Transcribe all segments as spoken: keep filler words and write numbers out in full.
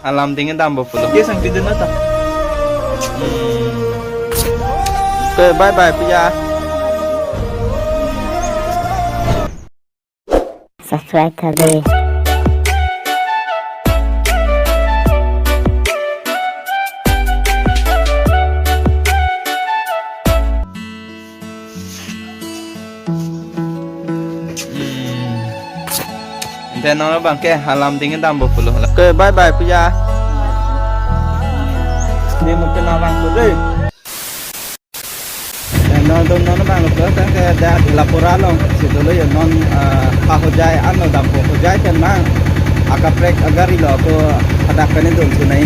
Alam ding dampo pulo. Yes, ang bidin na ta. Hmm. Okay, bye bye, puya. Subscribe tha dei. Hmm. Ante non abang ke alam ding dampo pulo. Okay, bye bye, puya. Di mungkin abang tu dei. Eh, non dum non abang lo tangte dak lapu ra along si dolo yo non, ah, ahojai anlo dampo, hojai pen mang akaprek agari lo ako hadak pen dun sunai.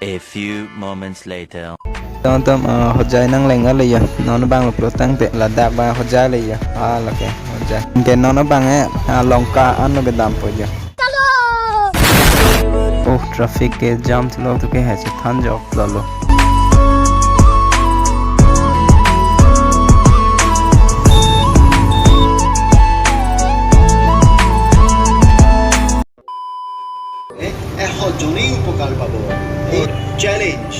A few moments later. Tong tong, ah, hojai nangleng ale ya. Non abang lo pulo tangte ladak abang hojai le ya. Ah, lake hojai. Ke non abang eh, ah, Lanka anlo kedampo ya. Oh, traffic ke jam lo tu ke hai chethan jok lo. এশ জনেই উপকাৰ পাব। এই চেলেঞ্জ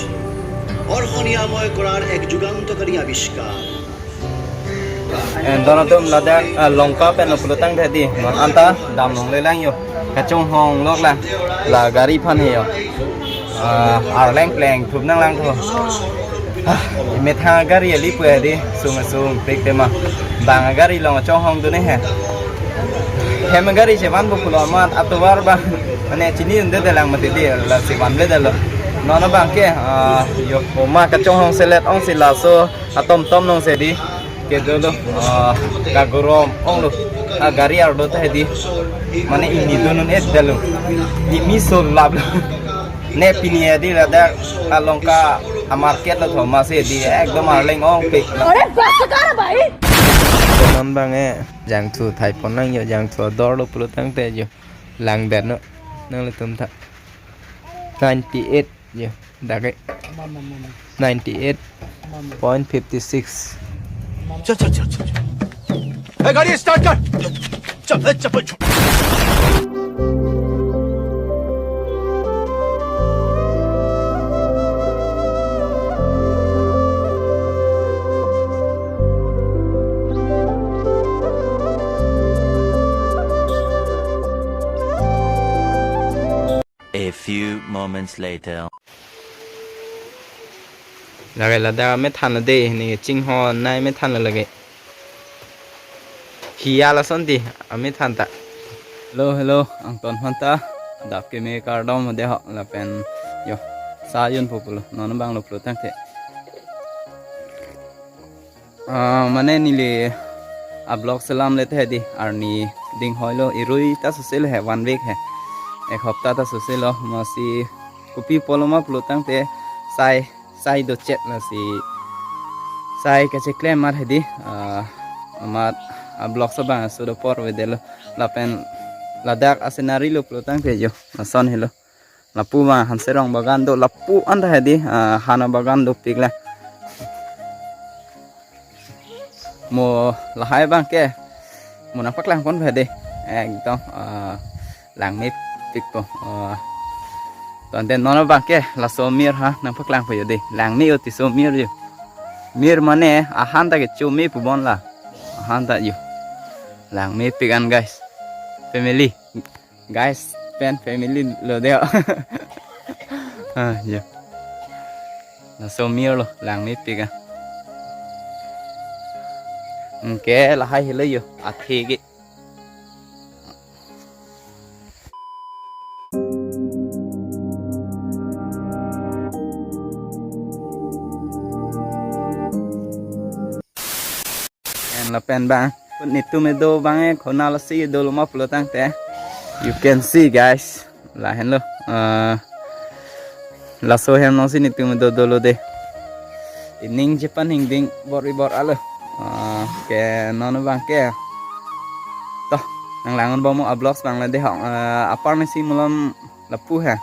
অৰ্হনীয়া মই কৰাৰ এক যুগান্তকাৰী আৱিষ্কাৰ। Eh, non atum ladak, ah, Lanka pen lo pulo tangte di, non anta dam longle lang yo. Kachonghong lok lang. La gari aphan he yo. Ah, arleng pleng thup nanglang tho. Ah, methang gari ali pu di, sung sung pik tema. Bang gari along chonghong dun he. Hem gari chevanpo pulo amat atovar abang. Mane chini un'edet lang mati di, lasi vanvedetlo. Non abang ke, ah, yo oma kachonghong selet ong si laso atom tom nong si di. Ke dolo, ah, kagorom onglo. Ah, gari arlo ta he di. Mane ingni dun un-edetlo. Ingni so laplo. Ne pini he di ladak Lanka amarket lo tho masi di ekdom arleng ong pik lo. अरे बस कर भाई। Non abang eh jangthu thaipon lang yo, jangthu ador lo pulo tangte yo. Langdet non nanglitum ta. Ninety-eight yo. Dak ke ninety-eight point fifty six. चल चल चल चल चल। ए, गाड़ी स्टार्ट कर। चल, चल, चल, चल। A few moments later. Lake ladak amethan lo dei, ne chinghon nai amethan lo lake. Hiya lason di amethan ta. Hello, hello, angton aphan ta. Dap keme kardom de ho lapen yo. Sa yunpo pulo, non abang lo pulo tangte. Ah, mane neli a-vlog selam le te di arni ding hoi lo, irui ta sose lo he, one week he. Ek hopta ta sose lo, masi kopi pulo ma pulo tangte sai, sai dochet lasi sai kacheklem mar he di, ah, amat a-vlog so abang so do por vedetlo lapen ladak a-scenery lo pulo tangte yo, lason helo. Lapu ma hanserong bagan do, lapu anta he di, ah, hana bagan dopik la. Mo lahai abang ke, mo nangpaklangpon he di. Ekdom, ah, langmepikpo. Ah, tangte non abang ke, laso mir ha, nangpaklangpo yo di. Langme yo ti so mir yo. Mir mane, ahan ta kecho me pubon la. Ahan ta yo. Langmepik an guys. Family. Guys, pen family lo de. Ah, ya. Laso mir lo, langmepik a. Anke lahai helo yo, athe ke. En lapen abang, netum kedo abang e, konat lasi dolo ma pulo tangte. You can see guys, lahenlo. Ah, laso hem along si netum kedo dolo de. Ining chepaningding bor-i bor-a lo. Ah, ke non abang ke. To, nanglang-un bom mo a-vlogs abang le de ho. Ah, apar ni si malom lapu he.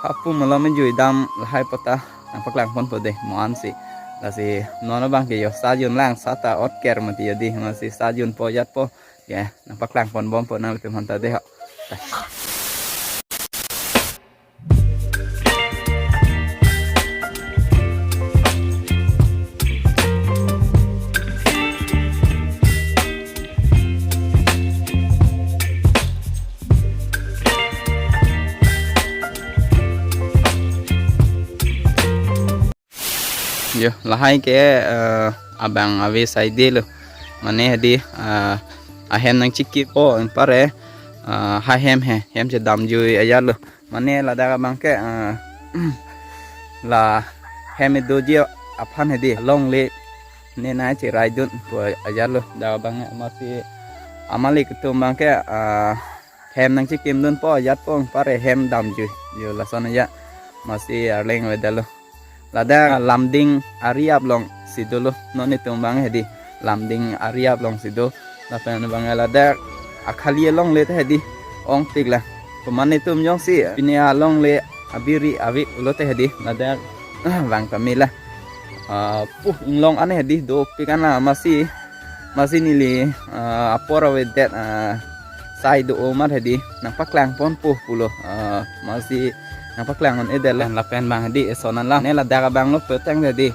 Hapu malom me jui dam lahai pota. Nangpaklangponpo de, mo-an si. Lasi non abang ke yo sa jun lang, sa ta ot ker mati yo di, amatsi sa junpo ajatpo. Ya, nangpaklang ponbompo nanglitum aphanta dei ho. Yo, lahai ke, eh, abang ave saide lo. Mane hedi, eh, ahem nangchikippo, anpar, eh, hahem he, hem chedamjui ajat lo. Mane ladak abang ke, eh, la hem doji aphan hedi, longle ne nai cheraidunpo ajat lo. Dak abang amatsi amalik atum abang ke, eh, hem nangchikimdunpo ajatpo, anpar hem damjui. Yo, lason ajat. Amatsi arleng avedetlo. Ladak Lumding ari aplongsi dolo, non itum abang hedi. Lumding ari aplongsi do. Lapen abang ladak akhali alongle ta hedi, ongtik la. Komat netum jongsi pine alongle abiri ave pulote hedi, ladak vang tame la. Ah, puh, inglong an hedi dopik an la, amatsi, amatsi neli, ah, apor avedet, ah, sai do-o amat hedi, nangpaklang ponpo pulo, ah, amatsi nangpaklang un-edetlo. Lapen abang hedi eson an lang, ne ladak abang lo putang hedi.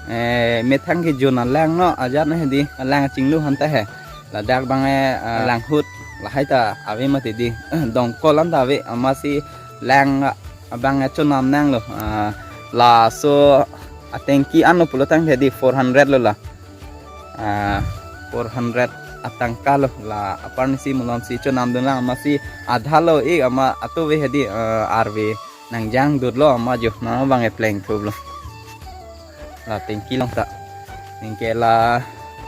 Eh, methang kejun alang no ajat ne hedi, alang chinglu aphanta he. Ladak abang, eh, ah, lang ahut lahai ta ave mati di. Dongkol an ta ave, amatsi lang abang, eh, chonam nanglo. Ah, laso atangki anlo pulotangte hedi four hundred lo la. Ah, four hundred atangka lo la, aparsi malomsi chonamdun lang, amatsi adha lo ik amat ato ave hedi, eh, arve nangjangdutlo amat jo, non abang plengthuplo. La tangki along ta. Anke la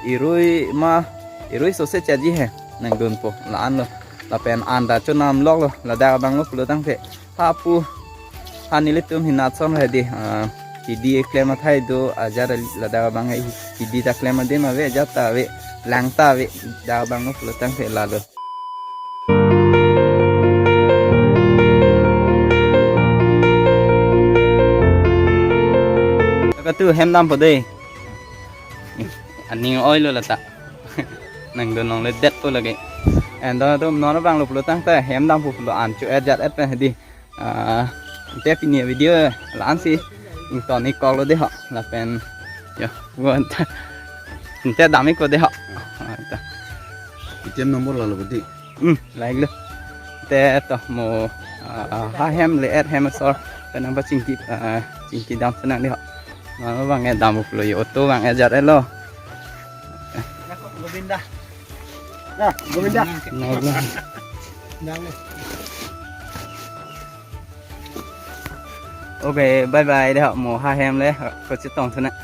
irui ma, irui sose chaji he nangdunpo, la-an lo. Lapen an ta chonam loklo, ladak abang lo pulotangte. Hapu, ha nelitum hinat ason hedi, ah, kidi klem athai do ajat, ladak abang kidi ta klem adim ave, ajat ta ave, lang ta ave, dak abang lo pulotangte lalo. Katu hem dampo dei. Aning oi lo lata. Nangdun longledetpo lake. Anta do non abang lo pulotangte hem dampo pulo, an cho-et jat-et pen hedi. Ah, ante pini video la-ansi ington-ik koklo dei ho. Lapen yo, vo anta, ante dam-ikpo dei ho. Ah, anta. Paytm number lalo bodi. Hmm, lahai lo. Te to mo, ah, hahem le-et hem asor pen nangpachingki, ah, chingki dam senang dei ho. Non abang dam pulo, yo auto abang ajat-etlo. Govinda. Nah, Govinda. Nah, nah. Okay, bye bye dei ho, mo hahem le kochetong senang.